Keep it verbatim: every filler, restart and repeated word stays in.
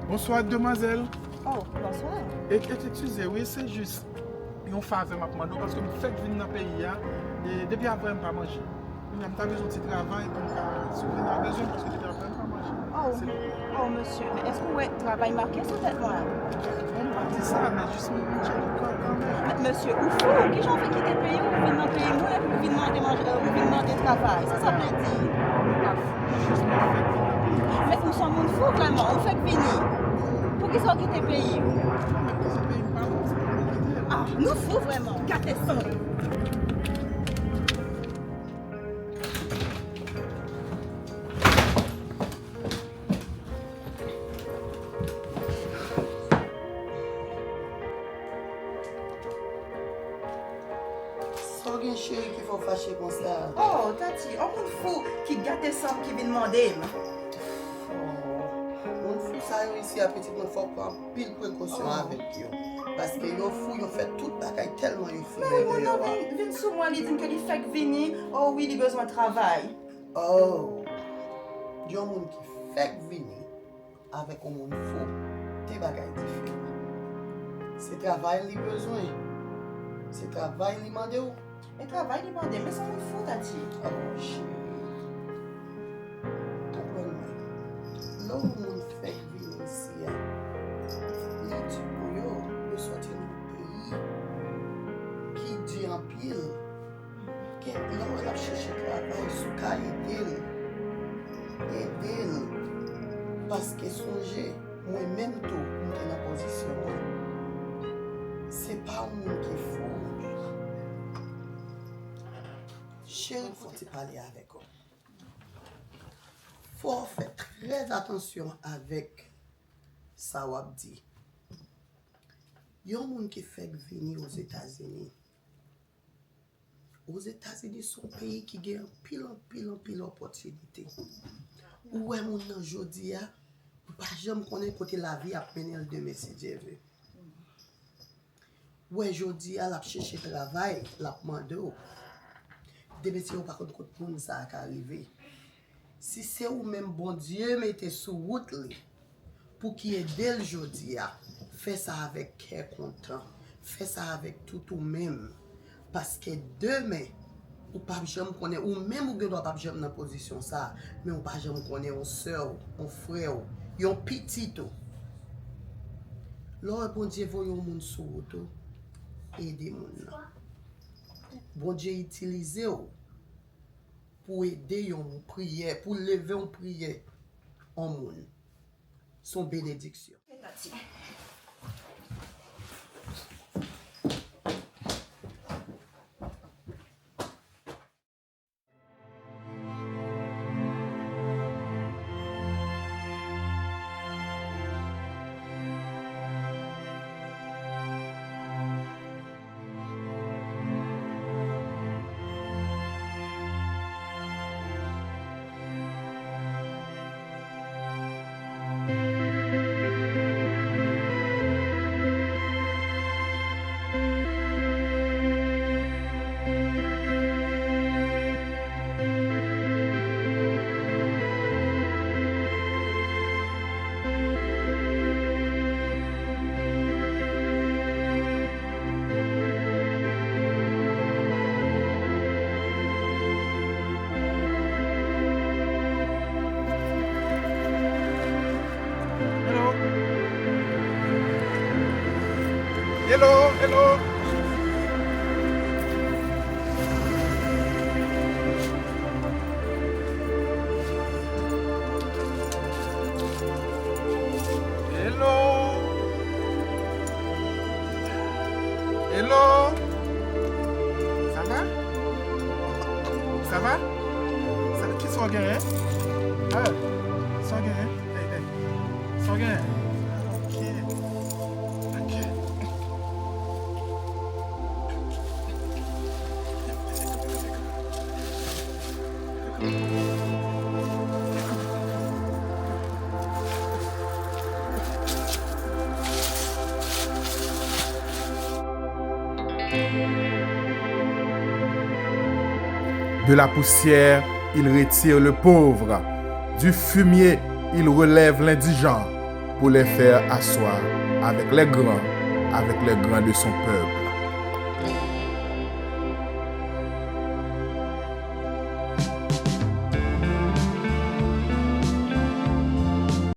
Bonswa, demwazèl. Oh, bonswa. E, e, eskize, wi, se jis yon favè m ap mande w, paske m fèk vin nan peyi a, e depi avan m pa manje. Kounye a m ta bezwen ti travay pou m ka souvni a bezwen, paske depi avan m pa manje. Oh, oh, mesye, men èske w wè travay make sou tèt mwen? Bon, m pa di sa, men jis m tcheke kò kanmenm. Men, mesye, ou fou? Kijan w fè kite peyi w, ou vin nan peyi mwen, epi ou vin mande manje, ou vin mande travay? Sa sa vle di? M pa fou, jis mwen fèk vin nan peyi a. Men ou se yon moun fou vrèman, ou fèk vini. Poukisa w kite peyi w? Non, men se peyi m pa bon, se pou mwen kite l. Ah, nou fou vrèman, gate san. Sa w gen cheri ki fè w fache konsa? Oh, Tati, yon moun fou ki gate san ki vin mande m. Oh, moun fou sa yo isi a pitit mwen, fò w pran anpil prekosyon avèk yo. Paske yo fou, yo fè tout bagay tèlman yo fou. Men yon moun nan vin, vin sou mwen, li di m ke li fèk vini, oh wi, li bezwen travay. Oh, yon moun ki fèk vini avèk yon moun fou, de bagay diferan. Se travay li bezwen. Se travay li mande w. E travay li mande, men se yon moun fou, Tati. Oh, cheri. Konprann mwen. Lè yon moun fèk vini isi a, li di pou yo, yo soti nan yon peyi ki di anpil. Gen lè w wè l ap chèche travay, si w ka ede l, ede l. Paske sonje, mwen menm tou, m te nan pozisyon an. Se pa yon moun ki fou. Cheri, fò w ti pale avèk ou. Fò w fè trè atansyon avèk sa w ap di. Yon moun ki fèk vini Ozetazini. Ozetazini se yon peyi ki gen anpil, anpil, anpil opòtinite. Ou wè moun nan jodi a, ou pa janm konnen kote lavi ap mennen l demen si Dye vle. Ou wè jodi a l ap chèche travay, l ap mande w. Demen si w pa konn kot moun sa a ka rive. Si se ou menm Bondye mete sou wout li pou ki ede l jodi a, fè sa avèk kè kontan. Fè sa avèk tout ou menm. Paske demen, ou p ap janm konnen, ou menm ou gendwa p ap janm nan pozisyon sa a, men ou pa janm konnen yon sè w, yon frè w, yon pitit ou. Lè w wè Bondye voye yon moun sou wout ou, ede moun nan. Bondye itilize w pou ede yon priyè, pou leve yon priyè yon moun. Se yon benediksyon. Hello. Hello, hello. Hello. Hello. Sa va? Sa va? Sa, kisa w genyen? Ah, sa w genyen? Hey, hey. Sa w genyen? Ok. Ok. De la poussière, il retire le pauvre. Du fumier, il relève l'indigent. pour les faire asseoir avec les grands, avec les grands de son peuple.